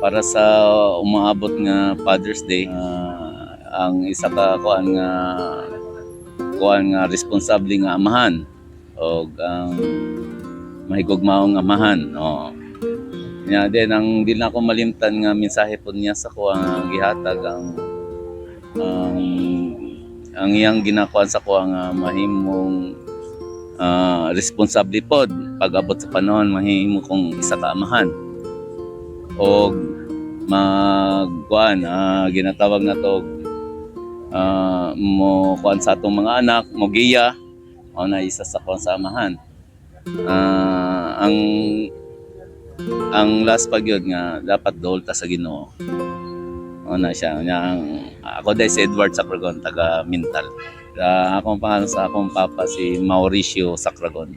Para sa umaabot nga Father's Day, ang isa ka kuan nga responsable nga amahan og ang mahigugmaong amahan. Oh. Nya din ang di na ako malimtan nga mensahe pod niya sa ko ang gihatag ang iyang ginakuan sa ko nga mahimong responsable pod pag-abot sa panahon, mahimo kong isa ka amahan og magkuan, ginatawag na to mo kuan sa atong mga anak, mo giya o na isa sa kuan sa amahan. Ang last pa gyud nga dapat dool ta sa Ginoo. O na siya nya. Ang ako dahil si Edward Sacragon, taga Mintal. Akong pangalan sa akong papa si Mauricio Sacragon.